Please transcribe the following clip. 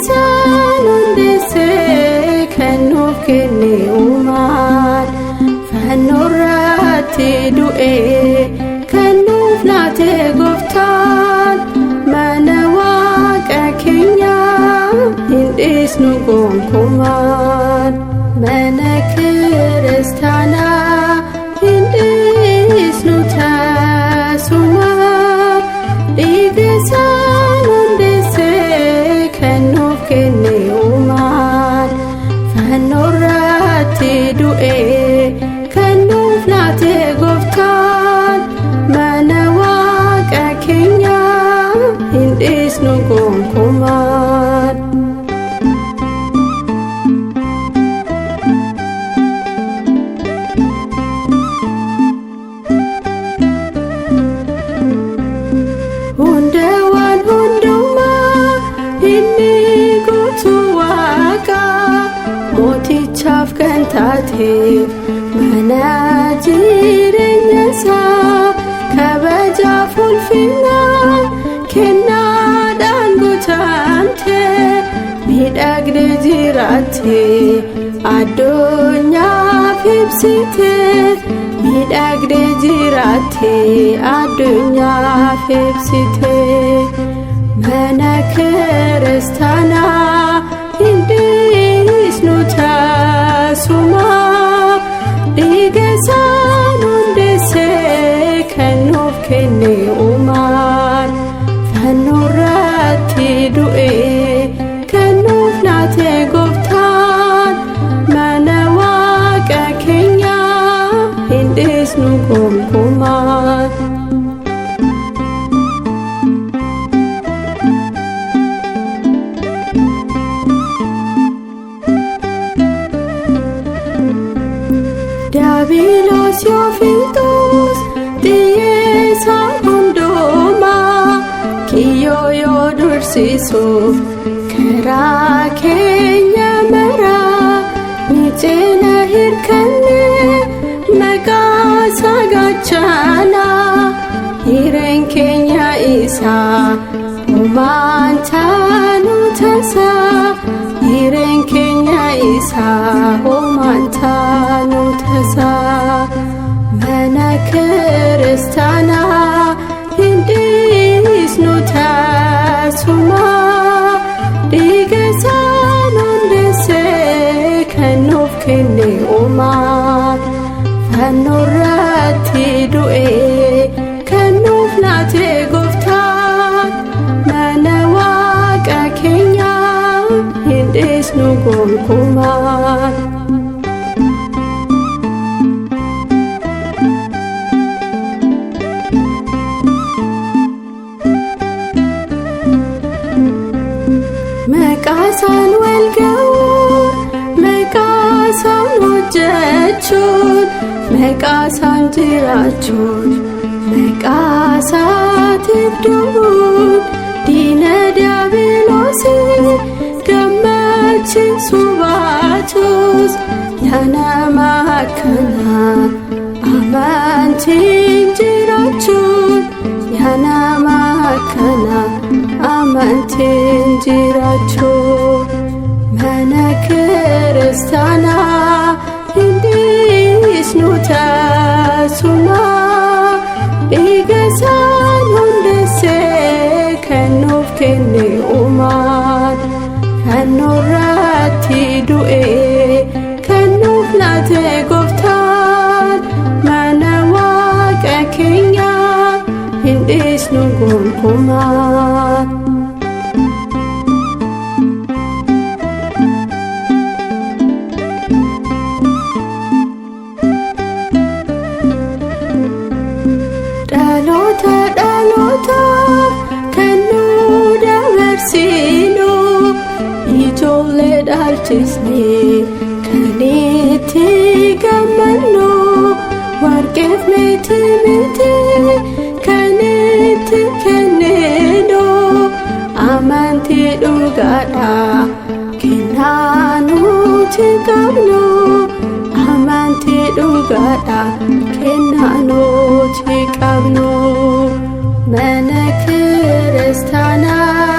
Isaan hundeessee kennuuf kenne uumaan fannoorratti du'ee kennuuf laate gooftaan mana waaqa keenyaa hin dhiisnu gonkumaan mana kiristaanaa hin dhiisnu tasumaa dhiiga isaan hundeessee kennuuf kenne uumaan fannoorratti du'ee kennuuf laate gooftaan mana waaqa keenyaa hin dhiisnu gonkumaan. Hunda waan hundumaa inni guutuu waaqa mootichaaf kan taateef mana jireenya isaa kabajaaf ulfina kennaadhaan guutamte miidhagde jiraatte addunyaaf ibsite miidhagde jiraatte addunyaaf ibsite mana kiristaanaa hin dhiisnu tasumaa dhiiga isaan hundeessee kennuuf kenne uumaan fannoorratti du'ee kennuuf laate gooftaan mana waaqa keenyaa hin dhiisnu gonkumaan. Diyaabiloos yoo fixuus xiyyeessaa hundumaa kiyyoo yoo dursiisuuf karaa keenya maraa ni ceena hirkanne maqaa isaa gaachanaa hireen keenya isaa homaan taanu tasaa hireen keenya isaa homaan taanu tasaa mana kiristaanaa hin dhiisnu tasumaa dhiiga isaan hundeessee kennuuf kenne uumaan fannoorratti du'ee kennuuf laate gooftaan mana waaqa keenyaa hin dhiisnu gonkumaan. Maqaa isaan wal ga'uun maqaa isaan hojjechuun maqaa isaan jiraachuun maqaa isaatiif du'uun diina diiyaabiloosii gammachiisuu baatus yaa nama akkanaa amantiin jiraachuun yaa nama akkanaa amantiin jiraachuun mana kiristaanaa hin dhiisnu tasumaa dhiiga isaan hundeessee kennuuf kenne uumaan fannoorratti du'ee kennuuf laate gooftaan mana waaqa keenyaa hin dhiisnu gonkumaan. Dhaloota dhalootaaf kan nu dabarsinu ijoollee dhaalchisnee kan itti gammannu warqeef meetii miti kan itti kenninu amantii dhugaadha kennaa nuti qabnu amantii dhugaadha kennaa nuti qabnu mana kiristaanaa.